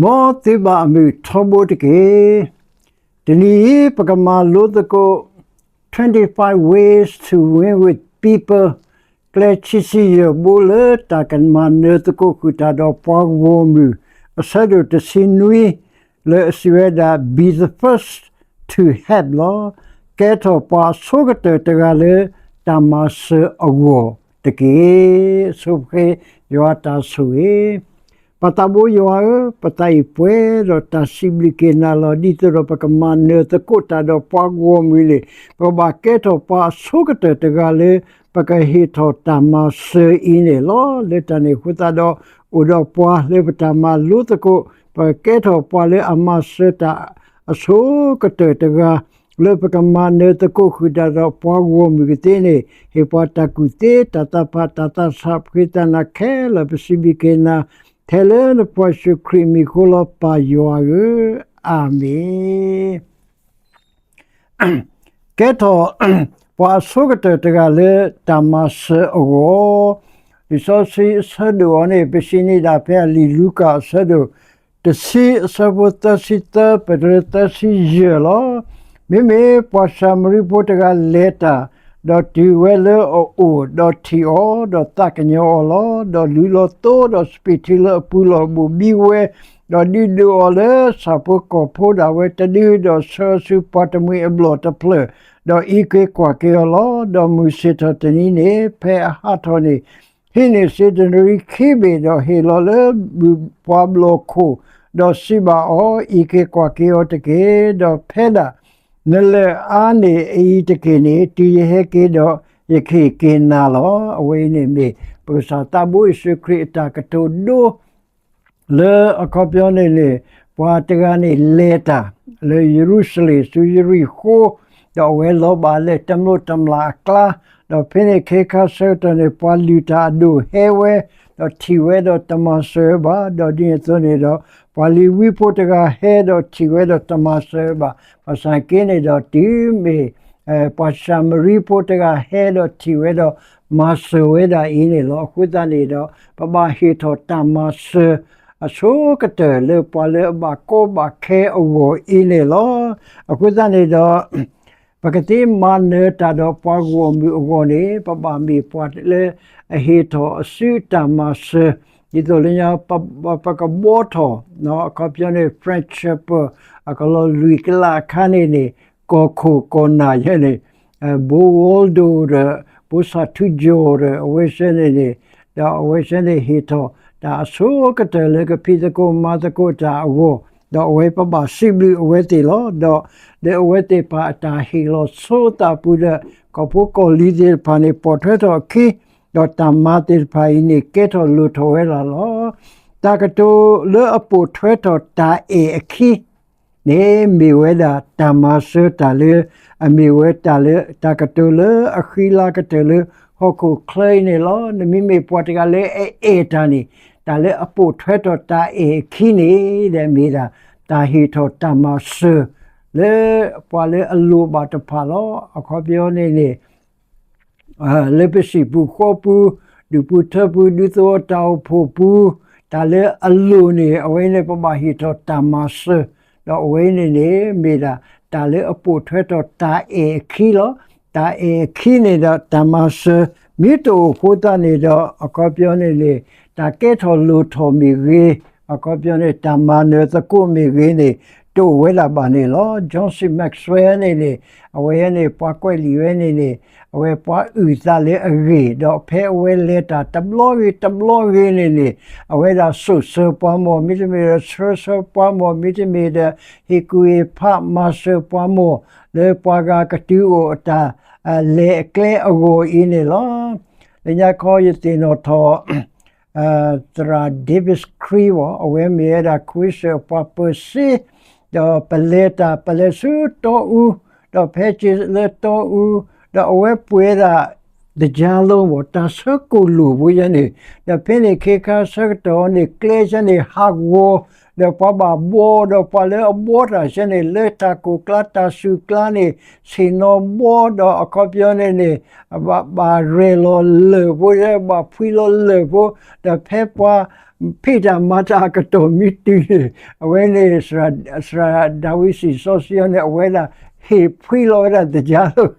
မ်သုဘၣ်အမုာ်ထီဘိတက့ၢ်. တနံၤအံၤ ပကမၤလိသကိး twenty-five ways to win with people ကျဲခံဆံယဲၢ်ဘိလၢတၢ်ကမၤနၢၤသကိးဃုာ်တၢ်ဒီးပှၤဂီၢ်မုၢ် အဆၢဒိၣ်တဆံနွံ လၢအစံးဝဲဒၣ် Be the first to help လီၤ. ကဲထီၣ်ပှၤအဆိကတၢၢ်တဂၤလၢတၢ်မၤစၢၤအဂီၢ်တက့ၢ်. ဆိပဃ့ယွၤတၢ်ဆိၣ်ဂ့ၤ ပသးဘိယွၤဧၢ, ပသးအံၤပှဲၤဒီးတၢ်စံးဘျုးက့ၤနၤလီၤ. ဒ်သိးဒီးပကမၤနၢၤသကိးတၢ်ဒီးပှၤဂီၢ်မုၢ်န့ၣ် ပကဘၣ်ကဲထီၣ်ပှၤအဆိကတၢၢ်တဂၤလၢ ပကဟ့ၣ်ထီၣ်တၢ်မၤစၢၤအံၤန့ၣ်လီၤ. လၢတၢ်န့ၣ်အဃိသတးဒီး အိၣ်ဒီးပှၤလၢပတၢ်မၤလိသကိး ပကကဲထီၣ်ပှၤလၢအမၤစၢၤတၢ်အဆိကတၢၢ်တဂၤ လၢပကမၤနၢၤသကိးဃုာ်တၢ်ဒီးပှၤဂီၢ်မုၢ်ကသ့န့ၣ် ဟ့ၣ်ပှၤတၢ်ကူၣ်သ့ တၢ်သးဖး တၢ်သးဆး ပဃ့သးနၤခဲလၢာ် ပစံးဘျုးက့ၤနၤ ထဲလၢနဖိယ့ၣ်ၡူးခရံာ်အမံၤအဃိလီၤ ပၢ်ယွၤဧၢ, အၤမ့ၣ်. ကဲထီၣ် ပှၤအဆိကတၢၢ်တဂၤလၢတၢ်မၤစၢၤအဂီၢ်, လံာ်စီဆှံအဆၢဒိၣ်အံၤန့ၣ် ပစံးန့ၢ်ဒၣ်ဖဲအလံာ်လူၤကၣ်အဆၢဒိၣ် တဆံအဆၢဖိသၢဆံသၢ ပတုၤလၢသၢဆံယဲၢ်လီၤ. မ့မ့ၢ်ပှၤၡၤမရံဖိတဂၤလဲၤတၢ်, ဒီးတုၤဝဲလၢအအိၣ်, ဒီးထံၣ်အီၤ, ဒီးသးကညီၤအီၤလီၤ. ဒီးလူလီၤသိဒီးစပံးထံလၢအပူၤလီၢ်ဘိၣ်ဘံဝဲ, ဒီးဒုးဒိးအီၤလၢဆၣ်ဖိကီၢ်ဖိဒၣ်ဝဲတဒု, ဒီးဆှၢဆူပှၤတမှံၤအဘျီၣ်တဖျၢၣ်, ဒီးအံးက့ၤကွၢ်က့ၤအီၤလီၤ. ဒီးမုၢ်ဆ့ၣ်ထီၣ်တနံၤန့ၣ် ဖဲအဟးထီၣ်န့ၣ် ဟံးန့ၢ်စ့ဒနရံခံဘ့ၣ်, ဒီးဟ့ၣ်လီၤလၢပှၤဘျီၣ်ခိၣ်, ဒီးစံးဘၣ်အီၤ, အံးက့ၤကွၢ်က့ၤအီၤတက့ၢ်. ဒီးဖဲဒၣ်နလဲၤအါန့ၢ်အအံၤတက့ၢ်န့ၣ်, တုၤယဟဲက့ၤဒီး ယကဟ့ၣ်က့ၤနၤလီၤ. အဝဲအံၤန့ၣ်မ့ၢ် ပကစၢ်သးဘိယ့ၣ်ၡူးခရံာ်အတၢ်ကတိၤဒိ လၢအခီပညီန့ၣ်န့ၣ် ပှၤတဂၤန့ၣ်လဲၤတၢ် လၢယရူၤၡလ့ၣ်ဆူယရံၣ်ဃိ, ဒီးအဝဲလီၤဘၣ်လၢတမျိးတမျာ်အကျါ, ဒီးဖဲန့ၣ်ခ့ခါဆၢကတီၢ်န့ၣ် ပှၤလုၢ်တၢ်အဒိၣ်ဟဲဝဲ, ဒီးထံၣ်ဝဲဒီးတမၤစၢၤဝဲဘၣ်, ဒီးဒ်န့ၣ်အသိးန့ၣ်ဒီး ပှၤလ့ၤဝံဖိတဂၤဟဲဒီးထံၣ်ဝဲဒီးတမၤစၢၤဝဲဘၣ်. ဘၣ်ဆၣ်က့န့ၣ်ဒီး တုၤမ့ၢ် ပှၤၡၤမရံဖိတဂၤဟဲဒီးထံၣ်ဝဲဒီးမၤစၢၤဝဲဒၣ်အံၤန့ၣ်လီၤ. အဃိသတးန့ၣ်ဒီး ပဘၣ်ဟ့ၣ်ထီၣ်တၢ်မၤစၢၤအဆိကတၢၢ်လၢပှၤလၢအဘၣ်ကီဘၣ်ခဲအဂီၢ်အံၤန့ၣ်လီၤ. အဃိသတးန့ၣ်ဒီး ပကသ့မၤနၢၤတၢ်ဒီးပှၤဂီၢ်မုၢ်အဂီၢ်န့ၣ် ပဘၣ်မ့ၢ်ပှၤလၢအဟ့ၣ်ထီၣ်အစုအတၢ်မၤစၢၤ, ဒ်သိးလၢညါ ပကဘှီထီၣ် အခီပညီန့ၣ် French Shepherd အကလီၤလွံၢ်ကလးအခါန့ၣ်န့ၣ် ကီၢ်ခိၣ်ကီၢ်နၢ်ယဲန့ၣ် ဘိ Waldo ဒီး ဘိ စးထူကၠီၤဒီး အဝဲသ့ၣ်န့ၣ်န့ၣ် ဒီးအဝဲသ့ၣ်န့ၣ်ဟ့ၣ်ထီၣ် တၢ်အဆိကတၢၢ်လၢကဖံးသကိးမၤသကိးတၢ်အဂီၢ်, ဒီးအဝဲပဘၣ်စံးဘျုးအဝဲသ့ၣ်လီၤ. ဒီးလၢအဝဲသ့ၣ်တဖၣ်အတၢ်ဟ့ၣ်လီၤဆိသးပူၤဒီး ကီၢ်ဖိကီၢ်လံၤသ့ၣ်တဖၣ်န့ၣ် ပိာ်ထွဲထီၣ်အခံ, ဒီးတၢ်မၤသ့ၣ်တဖၣ်အံၤန့ၣ် ကဲထီၣ်လိၣ်ထီၣ်ဝဲဒၣ်လီၤ. တၢ်ကတိၤလၢအပိာ်ထွဲထီၣ်တၢ်အဲၣ်အခံ န့ၣ်မ့ၢ်ဝဲဒၣ်တၢ်မၤစၢၤတၢ်လၢ အမ့ၢ်ဝဲတၢ်လၢ တၢ်ကတိၤလၢအဃံလၤကတၢၢ်လၢဟီၣ်ခိၣ်ချၢအံၤန့ၣ်လီၤ. နမ့မ့ၢ်ပှၤတဂၤလၢအအဲၣ်တၢ်န့ၣ် တၢ်လၢအပိာ်ထွဲထီၣ်တၢ်အဲၣ်အခံန့ၣ် ဒီးမ့ၢ်ဒၣ်တၢ်ဟ့ၣ်ထီၣ်တၢ်မၤစၢၤ လၢပှၤလၢအလိၣ်ဘၣ်တဖၣ်လီၤ. အခီပညီန့ၣ်န့ၣ် လၢပဟံၣ်ပူၤဃီပူၤ ဒူၣ်ပူၤထၢပူၤ ဒူသဝီတၢ်အိၣ်ဖှိၣ်ပူၤ တၢ်လၢအလိၣ်န့ၣ် အဝဲန့ၣ်ပဘၣ်ဟ့ၣ်ထီၣ်တၢ်မၤစၢၤ, ဒီးအဝဲန့ၣ်န့ၣ် မ့ၢ်ဒၣ်တၢ်လၢအပိာ်ထွဲထီၣ်တၢ်အဲၣ်အခံလီၤ. တၢ်အဲၣ်အခံန့ၣ်ဒီးတၢ်မၤစၢၤ မ့ၢ်တအိၣ်အဃိသတးန့ၣ်ဒီး အခီပညီန့ၣ်န့ၣ် တၢ်ကဲထီၣ်လိၣ်ထီၣ်မ့ၢ်ဂ့ၤ, အခီပညီန့ၣ် တၢ်မၤနၢၤသကိးမ့ၢ်ဂ့ၤန့ၣ် တအိၣ်ဝဲဒၣ်ဘၣ်န့ၣ်လီၤ. John C Maxwell န့ၣ်န့ၣ် အဝဲန့ၣ် ပှၤကွဲးလံာ်ဝဲန့ၣ်န့ၣ် အဝဲပှၤအုၣ်သးလၢအဂ့ၢ် ဒီးဖဲအဝဲလဲၤတၢ်တဘျီဂ့ၤတဘျီဂ့ၤန့ၣ်န့ၣ် အဝဲဒၣ်ဆိၣ်ဆၢပှၤမီၢ် မ့တမ့ၢ်ဒီး ဆှၢဆၢပှၤမီၢ် မ့တမ့ၢ်ဒီး ဟ့ၣ်ကူၣ်ဟ့ၣ်ဖးမၤစၢၤပှၤမီၢ် လၢပှၤဂၤကတုၤအိၣ်အတၢ် လဲၤအကျဲအဂီၢ်အံၤန့ၣ်လီၤ. လၢညါခီယသ့ၣ်နီၣ်ထီၣ် သရၣ် David Cree ဘၣ် အဝဲမ့ၢ်ဝဲဒၣ် ခဝ့ၡၢၣ်အပှၤပၢၤစ့ ဒီးပလဲၤတၢ် ပလဲၤဆူတီအူ, ဒီးဖဲက့ၤလၢတီအူ, ဒီးအဝဲပှ့ၤဝဲဒၣ် သကြားလုံး ဘၣ် တၢ်ဆၢကိၣ်လိၣ်ဖိယဲန့ၣ်, ဒီးဖဲန့ၣ်ခ့ခါဆၢကတီၢ်န့ၣ် ကျဲယဲန့ၣ်ဟးဂီၤ, ဒီးပှၤဘၣ်ဘှီ, ဒီးပှၤလၢအဘှီတၢ်ယဲန့ၣ် လၢတၢ်ကိၢ်ကျါတၢ်စူၢ်ကျါန့ၣ် ဆ့ၣ်နီၤဘှီ, ဒီးအခီပညီန့ၣ်န့ၣ် ဘၣ်ဘၣ်ရဲၣ်လီၤလၢၢ်ဖိ ဘၣ်ဖှံလီၤလၢၢ်ဖိ, ဒီးဖဲပှၤ ဖံးတၢ်မၤတၢ်အကတီၢ်မံတုၤန့ၣ် အဝဲန့ၣ် သရၣ်ဒၤဝံးစံၣ်စီဆှံအီၤန့ၣ် အဝဲဒၣ်ဟ့ၣ်ဖှံလီၤဝဲဒၣ်သကြားလိၤ,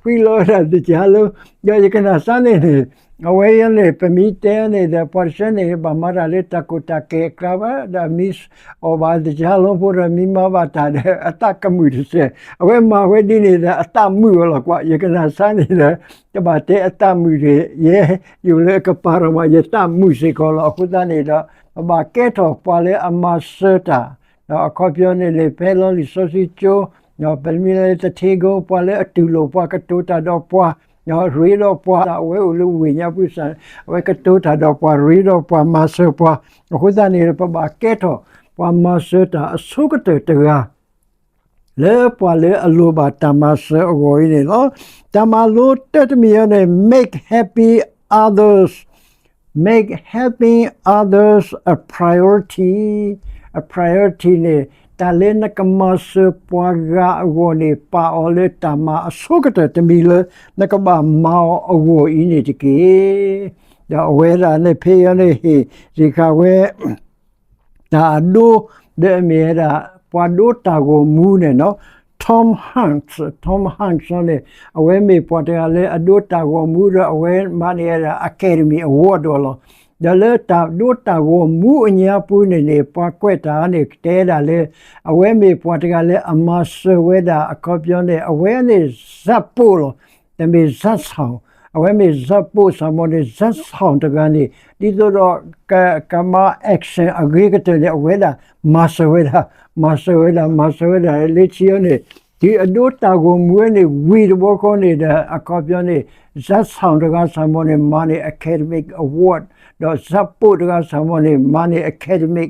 ဖှံလီၤဝဲဒၣ်သကြားလိၤ, ဒီးယကနၣ်စၢ်န့ၣ်န့ၣ် အဝဲအံၤန့ၣ် ပမ့ၢ်တဲန့ၣ်ဒီး ပှၤတဆၢန့ၣ် ဘၣ်မၤတၢ်လၢတၢ်ကီတၢ်ခဲအကျါဘၣ်, ဒီးမ့ၢ်အီၣ်ဘၣ်သကြားလိၤဖိဒီး မ့ၢ်မၤဘၣ်တၢ်ဒီး အသးကမုာ်တစဲး, အဝဲမၤဝဲဒ်န့ၣ်ဒီး အသးမုာ်အီၤလီၤကွၢ်, ယကနၣ်စၢ်န့ၣ်ဒီး တဘၣ်တဲအသးမုာ်ဒီး ယဲ ယိာ်လၢအကပၤထီၣ်မး ယသးမုာ်စ့ၢ်ကီးလီၤ. အဃိသတးန့ၣ်ဒီး ပဘၣ်ကဲထီၣ်ပှၤလၢအမၤစၢၤတၢ်, ဒီးအခီပညီန့ၣ်န့ၣ် ဖဲလီၤလံာ်စီဆှံကၠိ ပမ့ၢ်လၢတထ့ကိ ပှၤလၢအတူၢ်လိာ်ပှၤကတိၤတၢ်ဒီးပှၤ, ဒီးရ့ဒီးပှၤ အဝဲအိၣ်လၢဝ့ၢ်ညါပူၤစ့ၢ် အဝဲကတိၤတၢ်ဒီးပှၤ ရ့ဒီးပှၤ မၤစၢၤပှၤ, အဃိသတးန့ၣ် ပဘၣ်ကဲထီၣ် ပှၤမၤစၢၤတၢ်အဆိကတၢၢ်တဂၤ လၢပှၤလၢအလိၣ်ဘၣ်တၢ်မၤစၢၤအဂီၢ်အံၤန့ၣ်လီၤ. တၢ်မၤလိတၢတမံၤအံၤန့ၣ် make happy others, make helping others a priority, a priority န့ၣ် တၢ်လၢနကမၤစၢၤပှၤဂၤအဂီၢ်န့ၣ် ပာ်အီၤလၢတၢ်မၤအဆိကတၢၢ်တမံၤလၢ နကဘၣ်မၤအီၤအဂီၢ်အံၤန့ၣ်တက့ၢ်. ဒီးအဝဲဒၣ်န့ၣ်ဖဲအံၤန့ၣ် ဟ့ၣ်စ့ၢ်ကီးဝဲ တၢ်အဒိ ဒီးအမ့ၢ်ဝဲဒၣ် ပှၤဒိတၢ်ဂီၤမူန့ၣ်နီၤ Tom Hanks, Tom Hanks န့ၣ် အဝဲမ့ၢ်ပှၤတဂၤလၢအဒိတၢ်ဂီၤမူဒီး အဝဲမၤန့ၢ်ဝဲဒၣ် Academy Award ဒိၣ်လီၤ. ဒီးလၢတၢ်ဒိတၢ်ဂီၤမူအညါပူၤန့ၣ်န့ၣ် ပှၤကွဲးတၢ်န့ၣ် တဲဒၣ်လၢ အဝဲမ့ၢ်ပှၤတဂၤလၢအမၤစၢၤဝဲဒၣ် အခီပညီန့ၣ် အဝဲန့ၣ် ဇာတ်ပို့ လီၤ. တမ့ၢ် ဇာတ်ဆောင်, အဝဲမ့ၢ် ဇာတ်ပို့ စ့ၢ်မီၤန့ၣ် ဇာတ်ဆောင် တဂၤန့ၣ် ဒ်သိးဒီး ကမၤ action အဂ့ၤကတၢၢ်န့ၣ် အဝဲဒၣ်မၤစၢၤဝဲဒၣ်, မၤစၢၤဝဲဒၣ်, မၤစၢၤဝဲဒၣ် လၢခံအီၤန့ၣ် တုၤအဒိတၢ်ဂီၤမူဝဲန့ၣ် ဝံၤတဘျီဃီန့ၣ်ဒီး အခီပညီန့ၣ် ဇာတ်ဆောင် တဂၤ စ့ၢ်မီၤန့ၣ် မၤန့ၢ် Academy Award, ဒီး ဇာတ်ပို့ တဂၤ စ့ၢ်မီၤန့ၣ် မၤန့ၢ် Academy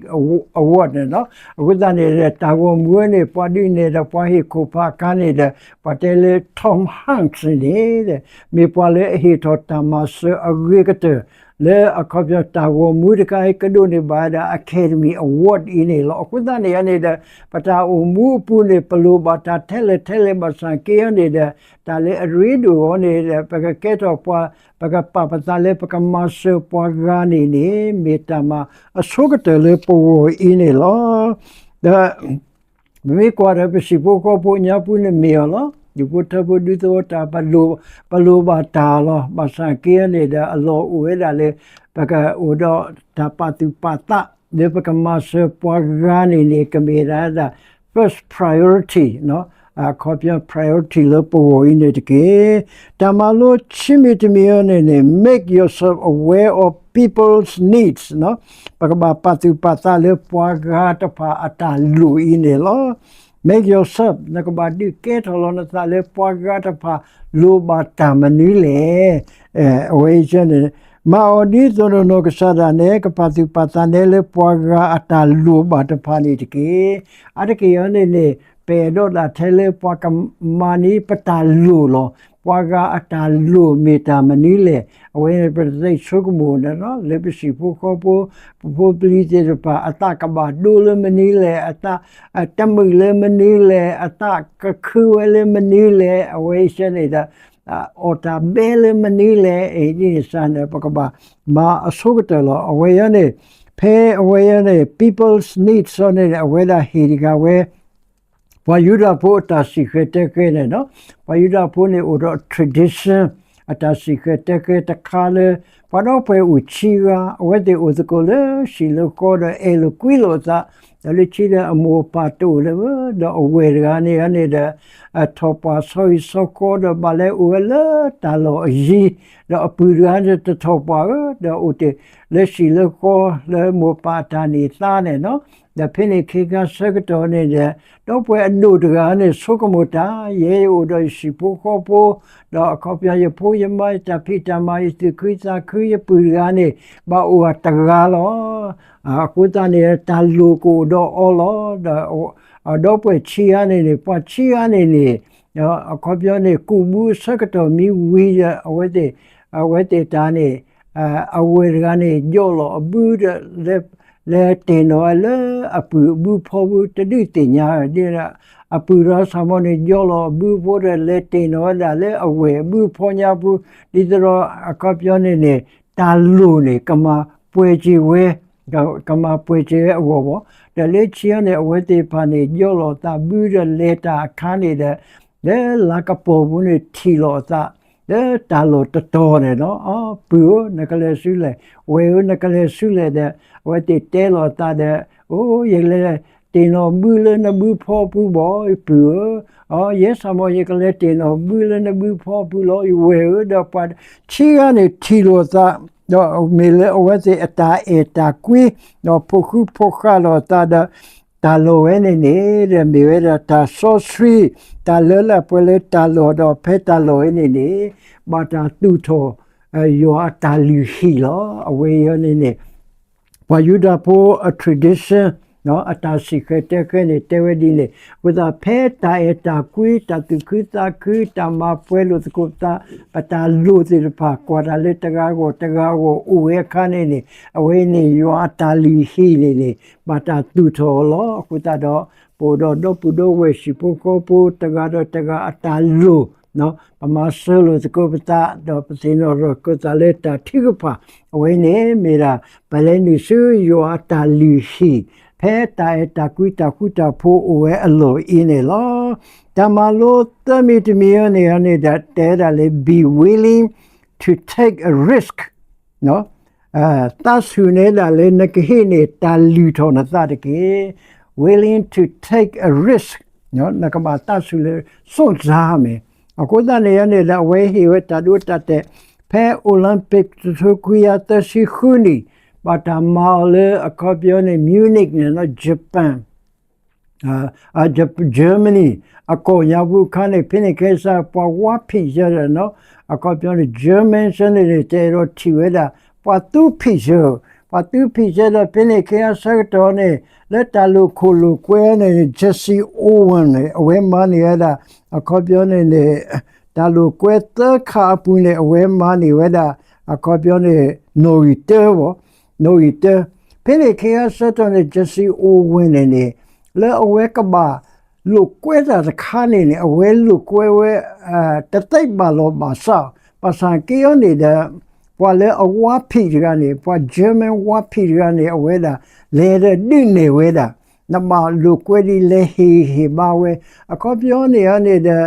Award န့ၣ်လီၤ. အဃိသတးန့ၣ် တၢ်ဂီၤမူဝဲန့ၣ် ပှၤဒုးနဲၣ်ဒီးပှၤဟ့ၣ်ခိၣ်ဖးအခါန့ၣ်ဒီး ပှၤတဲလၢ Tom Hanks န့ၣ် မ့ၢ်ပှၤလၢအဟ့ၣ်ထီၣ်တၢ်မၤစၢၤအဂ့ၤကတၢၢ် လၢအခီပညီတၢ်ဂီၤမူတခါအံၤ ကဒိးန့ၢ်ဘၣ်ဝဲဒၣ် Academy Award အံၤန့ၣ်လီၤ. အဃိသတးန့ၣ်န့ၣ်ဒီး ပတၢ်အိၣ်မူအပူၤန့ၣ် ပလိၣ်ဘၣ်တၢ်ထဲလဲၣ်ထဲလဲၣ်ဘၣ်ဆၣ်က့အီၤန့ၣ်ဒီး တၢ်လၢအရ့ဒိၣ်အီၤန့ၣ်ဒီး ပကကဲထီၣ်ပှၤ ပကပာ်ပသးလၢပကမၤစၢၤပှၤဂၤန့ၣ်န့ၣ် မ့ၢ်တၢ်မၤအဆိကတၢၢ်လၢပဂီၢ်အံၤန့ၣ်လီၤ. ဒီး ပမ့ၢ်ကွၢ်ဒီးပဟံၣ်ဖိဃီဖိအညါပူၤန့ၣ်မ့ၢ်အီၤလီၤ. ဒူၣ်ဖိထၢဖိဒူသဝီတၢ် ပလိၣ်ဘၣ်တၢ်လီၤ. ဘၣ်ဆၣ်က့န့ၣ်ဒီး အလီၢ်အိၣ်ဝဲဒၣ်လၢ ပကအိၣ်ဒီးတၢ်ပာ်သူၣ်ပာ်သး လၢပကမၤစၢၤပှၤဂၤန့ၣ်န့ၣ် ကမ့ၢ်ဒၣ် first priority အခီပညီ priority လၢပဂီၢ်အံၤန့ၣ်တက့ၢ်. တၢ်မၤလိခံမံၤတမံၤအံၤန့ၣ်န့ၣ် make yourself aware of people's needs ပကဘၣ်ပာ်သူၣ်ပာ်သးလၢပှၤဂၤတဖၣ်အတၢ်လိၣ်အံၤန့ၣ်လီၤ. Make yourself နကဘၣ်ဒုးကဲထီၣ်လီၤနသးလၢပှၤဂၤတဖၣ်လိၣ်ဘၣ်တၢ်မနုၤလဲၣ်. အဝဲအံၤန့ၣ် မၤအီၤဒ်သိးနီၢ်နီၢ်ကစၢ်ဒၣ်နဲ ကပာ်သူၣ်ပာ်သးနဲလၢပှၤဂၤအတၢ်လိၣ်ဘၣ်တဖၣ်န့ၣ်တက့ၢ်. အါတက့ၢ်အံၤန့ၣ်န့ၣ် ပအဲၣ်ဒိးဒၣ်ထဲလၢပှၤကမၤန့ၢ်ပတၢ်လိၣ်လီၤ. ပှၤဂၤအတၢ်လိၣ်မ့ၢ်တၢ်မနုၤလဲၣ်. အဝဲန့ၣ် ပတသ့ဆိကမိၣ်န့ၣ်လီၤ. လၢပဟံၣ်ဖိဃီဖိ ပဖိပလံၤသ့ၣ်တဖၣ် အသးကဘၣ်ဒိလၢမနုၤလဲၣ်, အသးတမုာ်လၢမနုၤလဲၣ်, အသးကခုဝဲလၢမနုၤလဲၣ်, အဝဲအံၤန့ၣ်ဒီး အီၣ်တၢ်ဘဲလၢမနုၤလဲၣ်, အံၤဒ်န့ၣ်စ့ၢ်န့ၣ် ပကဘၣ်မၤအဆိကတၢၢ်လီၤ. အဝဲအံၤန့ၣ် ဖဲအဝဲအံၤန့ၣ် people's needs န့ၣ် အဝဲဒၣ်ဟ့ၣ်တဂၤဝဲ ပှၤယူဒၤဖိအတၢ်စံၣ်ဃဲၤတဲဃဲၤန့ၣ်လီၤ. ပှၤယူဒၤဖိန့ၣ်အိၣ်ဒီး tradition အတၢ်စံၣ်ဃဲၤတဲဃဲၤတခါလၢ ပှၤဒီပုၢ်ဝဲၢ်အိၣ်ခံဂၤ အဝဲသ့ၣ်အိၣ်သကိးလၢဟံၣ်လၢဃီဒီး အဲၣ်လိာ်ကွံလိာ်အသး, ဒီးလၢခံဒီးအမိၢ်အပၢ်တအိၣ်လၢၤဘၣ်, ဒီးအဝဲၢ်တဂၤန့ၣ်န့ၣ်ဒီး ထီၣ်ပှၢ်ဆီဟံၣ်ဆီဃီဒီးဘၣ်လဲၤအိၣ်ဝဲလၢတၢ်လီၢ်အယံၤ, ဒီးအပုၢ်တဂၤန့ၣ်တထီၣ်ပှၢ်ဧၢ, ဒီးအိၣ်တ့ၢ်လၢဟံၣ်လၢဃီလၢမိၢ်ပၢ်အတၢ်န့ၢ်သါန့ၣ်လီၤ. ဒီးဖဲန့ၣ်ခ့ခါဆၢကတီၢ်န့ၣ်ဒီး ဒီပုၢ်ဝဲၢ်အဒိၣ်တဂၤန့ၣ် ဆိကမိၣ်တၢ် ယဲယအိၣ်ဒီးယဟံၣ်ဖိဃီဖိ, ဒီးအခီပညီယဖိယမါ ယတၢ်ဖံးတၢ်မၤ ယသူၣ်ခုသးခု ယပုၢ်တဂၤန့ၣ် ဘၣ်အိၣ်အတဂၤလီၤ. အဃိသတးန့ၣ် တၢ်လိၣ်ကအိၣ်ဒီးအီၤလီၤ. ဒီး ဒီပုၢ်ဝဲၢ်ခံဂၤန့ၣ်န့ၣ် ပှၤခံဂၤန့ၣ်န့ၣ် အခီပညီန့ၣ် ကူးဘုအဆၢကတီၢ်မ့ၢ်ဝံၤဒီး အဝဲသ့ၣ် အဝဲသ့ၣ်တၢ်န့ၣ် အဝဲၢ်တဂၤန့ၣ် ယီၢ်လီၤအဘုဒီး လဲၤတ့ၢ်နီၣ်ဝဲလၢအပုၢ်အဘုဖီဘု တဒုးသ့ၣ်ညါဝဲ ဒ်အပုၢ်တဂၤစ့ၢ်မီၤန့ၣ် ယီၢ်လီၤအဘုဖိဒီး လဲၤတ့ၢ်နီၣ်ဝဲဒၣ်လၢအဝဲၢ်အဘုဖီညါပူၤ ဒ်သိးဒီးအခီပညီန့ၣ်န့ၣ် တၢ်လိၣ်န့ၣ် ကမၤပှဲၤက့ၤဝဲ ကမၤပှဲၤစၢၤဝဲအဂီၢ်ဘၣ်. ဒီးလၢခံန့ၣ် အဝဲသ့ၣ်တဖၣ်န့ၣ် ယီၢ်လီၤအသးဘုဒီးလဲၤတၢ်အခါန့ၣ်ဒီး လၢလၤကပီၤပူၤန့ၣ်ထံၣ်လီၤအသး လၢတၢ်လီၢ်တတီၤန့ၣ်လီၤ. ပုၢ်ဧၢ, နကလဲၤဆူလဲၣ်, ဝဲၢ်ဧၢ, နကလဲၤဆူလဲၣ်ဒီး အဝဲသ့ၣ်တဲလီၤအသးဒီး အိ, ယလဲၤတ့ၢ်နီၣ်ဘုလၢနဘုဖီပူၤဘၣ် ပုၢ်ဧၢ, အိ, ယဲစ့ၢ်ကီး ယကလဲၤတ့ၢ်နီၣ်ဘုလၢနဘုဖီပူၤလီၤ ဝဲၢ်ဧၢ, ဒီးပှၤခံဂၤန့ၣ်ထံၣ်လီၤအသး ဒီးမ့ၢ်လၢအဝဲသ့ၣ်အတၢ်အဲၣ်တၢ်ကွံ ဒီးဖိးဃူဖိးဃာ်လီၤအသးဒီး တၢ်လီၢ်ဝဲန့ၣ်န့ၣ် ဒီးမ့ၢ်ဝဲဒၣ်တၢ်စီဆှံ တၢ်လၢလၢပှဲၤလၢတၢ်လီၢ် ဒီးဖဲတၢ်လီၢ်ဝဲန့ၣ်န့ၣ် ဘၣ်တၢ်သူၣ်ထီၣ် ယွၤအတၢ်လုၢ်ဟံၣ်လီၤ. အဝဲအံၤန့ၣ်န့ၣ် ပှၤယူဒၤဖိအ tradition အတၢ်စံၣ်ဃဲၤတဲဃဲၤန့ၣ် တဲဝဲဒ်န့ၣ် အဃိသတး ဖဲတၢ်အဲၣ်တၢ်ကွံ တၢ်သူၣ်ခုသးခု တၢ်မၤပှဲၤလိာ်သကိးပသး အတၢ်လိၣ်သ့ၣ်တဖၣ် ကွၢ်တၢ်လၢတဂၤအဂီၢ်တဂၤအဂီၢ်အိၣ်ဝဲအခါန့ၣ်န့ၣ် အဝဲန့ၣ် ယွၤအတၢ်လုၢ်ဟံၣ်န့ၣ်န့ၣ် ဘၣ်တၢ်သူၣ်ထီၣ်အီၤလီၤ. အဃိသတးဒီး ပအိၣ်ဒီးဒီပုၢ်ဒီဝဲၢ်ဟံၣ်ဖိဃီဖိ တဂၤဒီးတဂၤအတၢ်လိၣ် ပမၤစၢၤလိာ်သကိးပသး ဒီးပသ့ၣ်နီၣ်ထီၣ်သကိးသးလၢတၢ်ထုကဖၣ် အဝဲန့ၣ်မ့ၢ်ဒၣ် ပလဲၤနုာ်ဆူယွၤအတၢ်လုၢ်ဟံၣ် ဖဲတၢ်အဲၣ်တၢ်ကွံတၢ်ဃူတၢ်ဖိးအိၣ်ဝဲအလီၢ်အံၤန့ၣ်လီၤ. တၢ်မၤလိသၢမံၤတမံၤအံၤန့ၣ်န့ၣ်ဒီး တဲဒၣ်လၢ be willing to take a risk သးဆူၣ်နဲဒၣ်လၢနကဟ့ၣ်န့ၢ်တၢ်လုၢ်ထီၣ်နသးတက့ၢ်. Willing to take a risk နကဘၣ်သးဆူၣ်လၢ စွန့်စားမယ်. အဃိသတးန့ၣ်န့ၣ်ဒီး အဝဲဟ့ၣ်ဝဲတၢ်ဒိတၢ်တဲာ် ဖဲ Olympic တထိခွံကယၤသၢဆံဃုနံၣ် ဘၣ်တၢ်မၤအီၤလၢအခီပညီန့ၣ် Munich န့ၣ် Japan Germany အကီၢ်ညါပူၤအခါန့ၣ် ဖဲန့ၣ်ခဲအံၤစ့ၢ် ပှၤဝါဖံးစၢၤဒီး အခီပညီန့ၣ် German စ့ၢ်န့ၣ်န့ၣ် တအဲၣ်ဒိးထံၣ်ဝဲဒၣ် ပှၤသူဖံးစၢၤ, ပှၤသူဖံးစၢၤဒီး ဖဲန့ၣ်ခဲအံၤဆၢကတီၢ်န့ၣ် လၢတၢ်လိာ်ခိၣ်လိာ်ကွဲန့ၣ် Jesse Owens န့ၣ် အဝဲမၤန့ၢ်ဝဲဒၣ် အခီပညီန့ၣ်န့ၣ် တၢ်လိာ်ကွဲသၢခါအပူၤန့ၣ် အဝဲမၤန့ၢ်ဝဲဒၣ် အခီပညီန့ၣ် နီၣ်ဂံၢ်တၢဘၣ် နီၣ်ဂံၢ်တၢ. ဖဲန့ၣ်ခဲအံၤဆၢကတီၢ်န့ၣ် Jesse Owens န့ၣ်န့ၣ် လၢအဝဲကဘၣ်လိာ်ကွဲတၢ်တခါန့ၣ်န့ၣ် အဝဲလိာ်ကွဲဝဲ တသ့ဘၣ်လီၤဘၣ်စး, ဘၣ်ဆၣ်က့အီၤန့ၣ်ဒီး ပှၤလၢအဝါဖံးတဂၤန့ၣ် ပှၤ German ဝါဖံးတဂၤန့ၣ် အဝဲဒၣ် လဲၤဒီးဒုးနဲၣ်ဝဲဒၣ် နဘၣ်လိာ်ကွဲဒ်လဲၣ် ဟ့ၣ်ဂံၢ်ဟ့ၣ်ဘါဝဲ အခီပညီန့ၣ်န့ၣ်ဒီး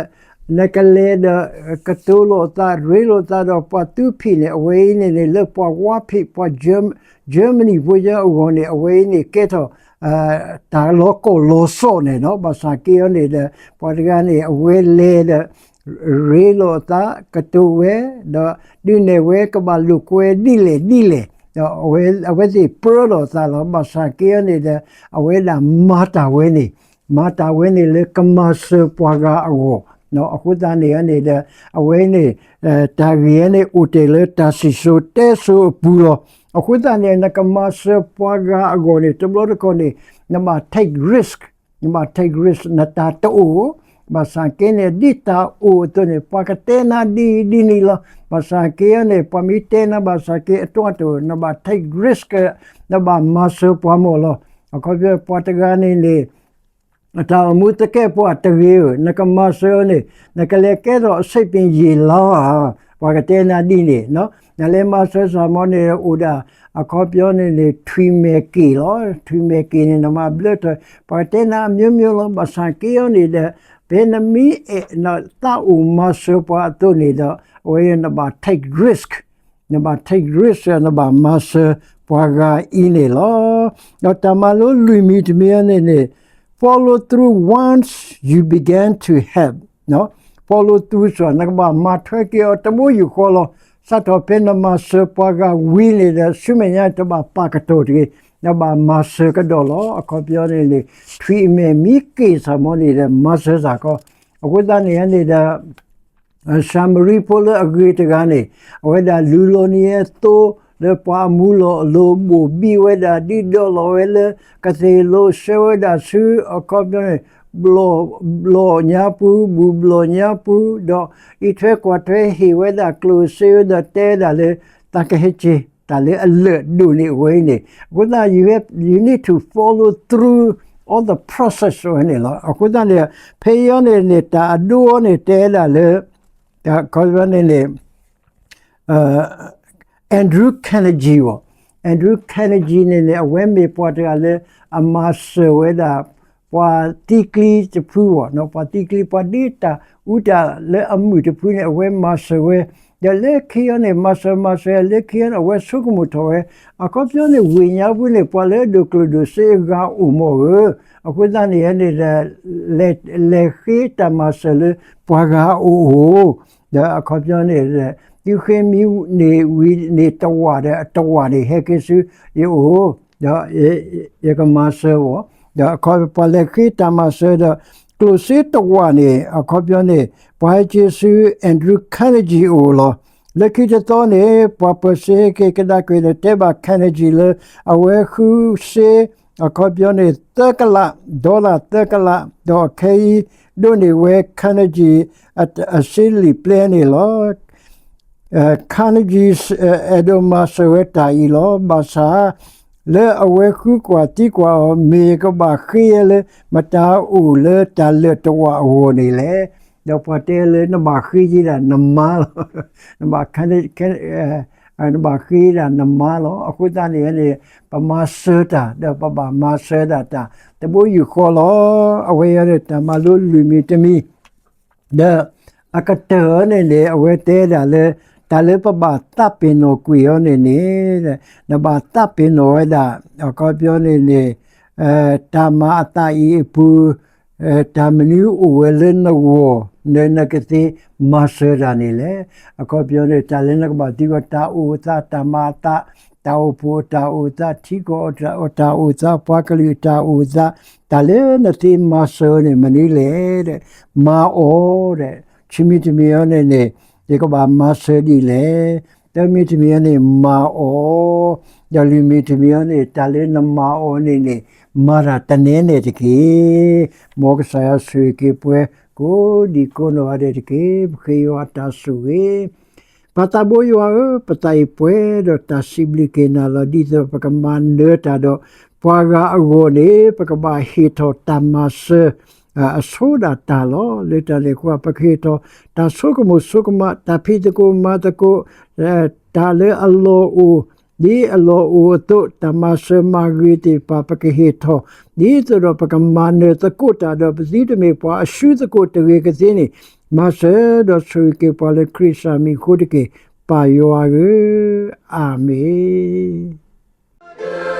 နကလဲၤဒီး ကတိၤလိာ်သး ရ့လိာ်သးဒီးပှၤသူဖံးန့ၣ် အဝဲအံၤန့ၣ်န့ၣ် လၢပှၤဝါဖံး ပှၤ Germany ဖိအဂီၢ်န့ၣ် အဝဲအံၤန့ၣ်ကဲထီၣ် တၢ်လီၤကီၢ်လီၤစီၣ်န့ၣ်လီၤ. ဘၣ်ဆၣ်က့အီၤန့ၣ်ဒီး ပှၤတဂၤန့ၣ် အဝဲလဲၤဒီး ရ့လိာ်အသး ကတိၤဝဲ ဒီးဒုးနဲၣ်ဝဲ ကဘၣ်လိာ်ကွဲဒ်လဲၣ်ဒ်လဲၣ် အဝဲသ့ၣ်ပြၢလိာ်အသးလီၤ. ဘၣ်ဆၣ်က့အီၤန့ၣ်ဒီး အဝဲဒၣ်မၤတၢ်ဝဲန့ၣ် မၤတၢ်ဝဲန့ၣ်လၢကမၤစၢၤပှၤဂၤအဂီၢ် အဃိသတးန့ၣ်န့ၣ်ဒီး အဝဲန့ၣ် တၢ်ဂ့ၢ်ဝဲန့ၣ် အိၣ်တ့ၢ်လၢတၢ်စံၣ်စိၤတဲစိၤအပူၤလီၤ. အဃိသတးန့ၣ် နကမၤစၢၤပှၤဂၤအဂီၢ်န့ၣ် တဘျီတခီၣ်န့ၣ် နဘၣ် take risk, နဘၣ် take risk နတၢ်တအိၣ် ဘၣ်ဆၣ်က့န့ၣ် ဒ်တၢ်အိၣ်အသိးန့ၣ် ပှၤကတဲနၤဒ်ဒ်န့ၣ်လီၤ. ဘၣ်ဆၣ်က့အီၤန့ၣ် ပှၤမ့ၢ်တဲနၤဘၣ်ဆၣ်က့ အတၢ်တအိၣ် နဘၣ် take risk, နဘၣ်မၤစၢၤပှၤမ့ၢ်လီၤ. အခီပညီ ပှၤတဂၤန့ၣ်န့ၣ် တၢ်အိၣ်မူသကဲာ်ပှၤတဂ့ၤဧၢ, နကမၤစၢၤအီၤန့ၣ် နကလဲၤကဲထီၣ်အဆ့ၣ်ပ့ၤယ့ၢ်လါဧါ, ပှၤကတဲနၤဒ်န့ၣ်, နလဲၤမၤစၢၤစ့ၢ်မ့ၢ်န့ၣ် အိၣ်ဒၣ် အခီပညီန့ၣ်န့ၣ် ထွံၣ်မဲာ်က့ၣ်လီၤ. ထွံၣ်မဲာ်က့ၣ်န့ၣ် နမၤဘျၢထီၣ် ပှၤကတဲနၤအမျိုးမျိုးလီၤ. ဘၣ်ဆၣ်က့အီၤန့ၣ်ဒီး ဖဲနမ့ၢ်အဲၣ်နသးအိၣ်မၤစၢၤပှၤအသိးန့ၣ်ဒီး အဝဲနဘၣ် take risk, နဘၣ် take risk နဘၣ်မၤစၢၤပှၤဂၤအံၤန့ၣ်လီၤ. ဒီးတၢ်မၤလိလွံၢ်မံၤတမံၤအံၤန့ၣ်န့ၣ် follow through once you begin to help, follow through စ့ၢ် နကဘၣ်မၤထွဲက့ၤအီၤတဘိယူၢ်ဃီလီၤ. စးထီၣ်ဖဲနမၤစၢၤပှၤဂၤဝံၤန့ၣ်ဒီး ဆူမဲာ်ညါတဘၣ်ပာ်ကတီၢ်တဂ့ၤ, နဘၣ်မၤစၢၤကဒီးလီၤ. အခီပညီန့ၣ်န့ၣ် ထွံၣ်အမဲာ်မ့ၢ်က့ၣ်စ့ၢ်မ့ၢ်န့ၣ်ဒီး မၤစၢၤစ့ၢ်ကီး. အဃိသတးန့ၣ်န့ၣ်ဒီး ၡၤမရံဖိလၢအဂ့ၤတဂၤန့ၣ် အဝဲဒၣ်လူလီၤန့ၢ်အသိ လၢပှၤအမူလီၤအလိၤ ဘိၣ်ဘံၣ်ဝဲဒၣ် ဒုးဒိးလီၤဝဲလၢ ကသ့ၣ်လိၤဆှၢဝဲဒၣ်ဆူ အခီပညီန့ၣ် ဘျီၣ်ညါပူၤ ဘူၣ်ဘျီၣ်ညါပူၤ ဒီးအံးထွဲကွၢ်ထွဲဟ့ၣ်ဝဲဒၣ်ကျိၣ်စ့ဝဲဒီးတဲဝဲဒၣ်လၢ သးကဟဲက့ၤ တၢ်လၢအလၢာ်ဒိၣ်န့ၢ်အဝဲအံၤန့ၣ် အဃိသတး you have, you need to follow through all the process ဝဲန့ၣ်လီၤ. အဃိသတးန့ၣ် ဖဲအံၤန့ၣ်န့ၣ် တၢ်အဒိအီၤန့ၣ် တဲဒၣ်လၢ အခီပညီန့ၣ်န့ၣ် Andrew Carnegie အီၤ Andrew Carnegie န့ၣ်န့ၣ် အဝဲမ့ၢ်ပှၤတဂၤလၢအမၤစၢၤဝဲဒၣ် ပှၤသံကျံတဖုဘၣ်, ပှၤသံကျံ ပှၤဒ့တၢ်အူတၢ်လၢအမုာ်တဖုန့ၣ် အဝဲမၤစၢၤဝဲ, ဒီးလၢခံအံၤန့ၣ် မၤစၢၤမၤစၢၤ လၢခံအံၤန့ၣ် အဝဲဆိကမိၣ်ထီၣ်ဝဲ, အခီပညီန့ၣ် ဝ့ၢ်ညါပူၤန့ၣ် ပှၤလၢအဒိၣ်ကျိၣ်ဒိၣ်စ့အဂၤအိၣ်မ့ၢ်ဧါ, အဃိသတးန့ၣ်န့ၣ် လဲၤဃ့တၢ်မၤစၢၤလၢပှၤဂၤအအိၣ်, ဒီးအခီပညီန့ၣ် သုဃ့မံန့ၢ်ဝံၤန့ၣ်တဝာ်ဒီး အတဝာ်န့ၣ် ဟဲက့ၤဆူယအိၣ်, ဒီးယကမၤစၢၤအီၤ, ဒီးအခီပညီ ပှၤလဲၤဃ့တၢ်မၤစၢၤဒီး ကျိၣ်စ့တဝာ်န့ၣ် အခီပညီန့ၣ် ပှၤဟဲက့ၤဆူ Andrew Carnegie အအိၣ်လီၤ. လၢခံတသီန့ၣ် ပှၤပၢၤစ့ဟဲက့ၤကဒါက့ၤဒီး တဲဘၣ် Carnegie လၢ အဝဲဃုစ့ အခီပညီန့ၣ် သၢကလး, ဒီလၣ်သၢကလး, ဒီးအခဲအံၤ ဒိးန့ၢ်ဝဲ Carnegie အစ့လံာ်ပျဲန့ၣ်လီၤ. Carnegie အဲၣ်ဒိးမၤစၢၤဝဲတၢ်အံၤလီၤ. ဘၣ်ဆၣ် လၢအဝဲဃုကွၢ်သံကွၢ်အီၤ မ့ၢ်ယကဘၣ်ဃ့လၢ မတၤအိၣ်လၢတၢ်လၢာ်တဝာ်အဂီၢ်န့ၣ်လဲၣ်. ဒီးပှၤတဲလၢနဘၣ်ဃ့ယဒၣ်နမါလီၤ. နဘၣ် နဘၣ်ဃ့ဒၣ်နမါလီၤ. အဃိသတးန့ၣ်န့ၣ် ပမၤစၢၤတၢ် ဒီးပဘၣ်မၤစၢၤဒၣ်တၢ် တဘိယူၢ်ဃီလီၤ. အဝဲအံၤန့ၣ် တၢ်မၤလိလွံၢ်မံၤတမံၤ ဒီးအကတၢၢ်အံၤန့ၣ်န့ၣ် အဝဲတဲဒၣ်လၢ တၢ်လၢပဘၣ်သးပ့ၤနီၣ်ကွံာ်အီၤန့ၣ်န့ၣ် နဘၣ်သးပ့ၤနီၣ်ဝဲဒၣ် အခီပညီန့ၣ်န့ၣ် တၢ်မၤအသးအံၤအပူၤ တၢ်မနုၤအိၣ်ဝဲလၢနဂီၢ် လၢနကသ့မၤစၢၤတၢ်န့ၣ်လဲၣ်. အခီပညီန့ၣ် တၢ်လၢနကဘၣ်သံကွၢ် တၢ်အိၣ်အသး တၢ်မၤအသး တၢ်အိၣ်ဖှိၣ်အတၢ်အိၣ်အသး ထံကီၢ်အတၢ်အိၣ်အသး ပှၤကလုာ်အတၢ်အိၣ်အသး တၢ်လၢနသ့မၤစၢၤန့ၣ် မနုၤလဲၣ်. မၤအီၤဒီး ခံမံၤတမံၤအံၤန့ၣ်န့ၣ် ယကဘၣ်မၤစၢၤဒ်လဲၣ်. သၢမံၤတမံၤအံၤန့ၣ် မၤအီၤ ဒီးလွံၢ်မံၤတမံၤအံၤန့ၣ် တၢ်လၢနမၤအီၤန့ၣ်န့ၣ် မၤတၢ်တနဲနဲၣ်တက့ၢ်. မ်ကစၢ်ယွၤဆိၣ်ဂ့ၤက့ၤပှၤ ကိးဒံကိးနီၢ်ဂၤဒဲးတက့ၢ်. ပဃ့ယွၤတၢ်ဆိၣ်ဂ့ၤ ပၢ်သးဘိယွၤဧၢ, ပသးအံၤပှဲၤဒီးတၢ်စံးဘျုးက့ၤနၤလီၤ. ဒ်သိးပကမၤနၢၤတၢ်ဒီးပှၤဂၤအဂီၢ်န့ၣ် ပကဘၣ်ဟ့ၣ်ထီၣ်တၢ်မၤစၢၤ အဆိဒၣ်တၢ်လီၤ. လၢတၢ်န့ၣ်အဃိ ပကဟ့ၣ်ထီၣ်တၢ်ဆိကမိၣ်ဆိကမး တၢ်ဖံးသကိးမၤသကိး တၢ်လၢအလီၢ်အိၣ် ဒ်အလီၢ်အိၣ်အသိး တၢ်မၤစၢၤမၤဂ့ၤသ့ၣ်တဖၣ် ပကဟ့ၣ်ထီၣ် ဒ်သိးဒီးပကမၤနၢၤသကိးတၢ်ဒီး ပသုတမ့ၢ်ပှၤအစုသကိးတဂ့ၤကသ့န့ၣ် မၤစၢၤဒီးဆိၣ်ဂ့ၤက့ၤပှၤလၢခရံာ်စၢ်မံၤအဃိတက့ၢ်. ပၢ်ယွၤဧၢ, အၤမ့ၣ်.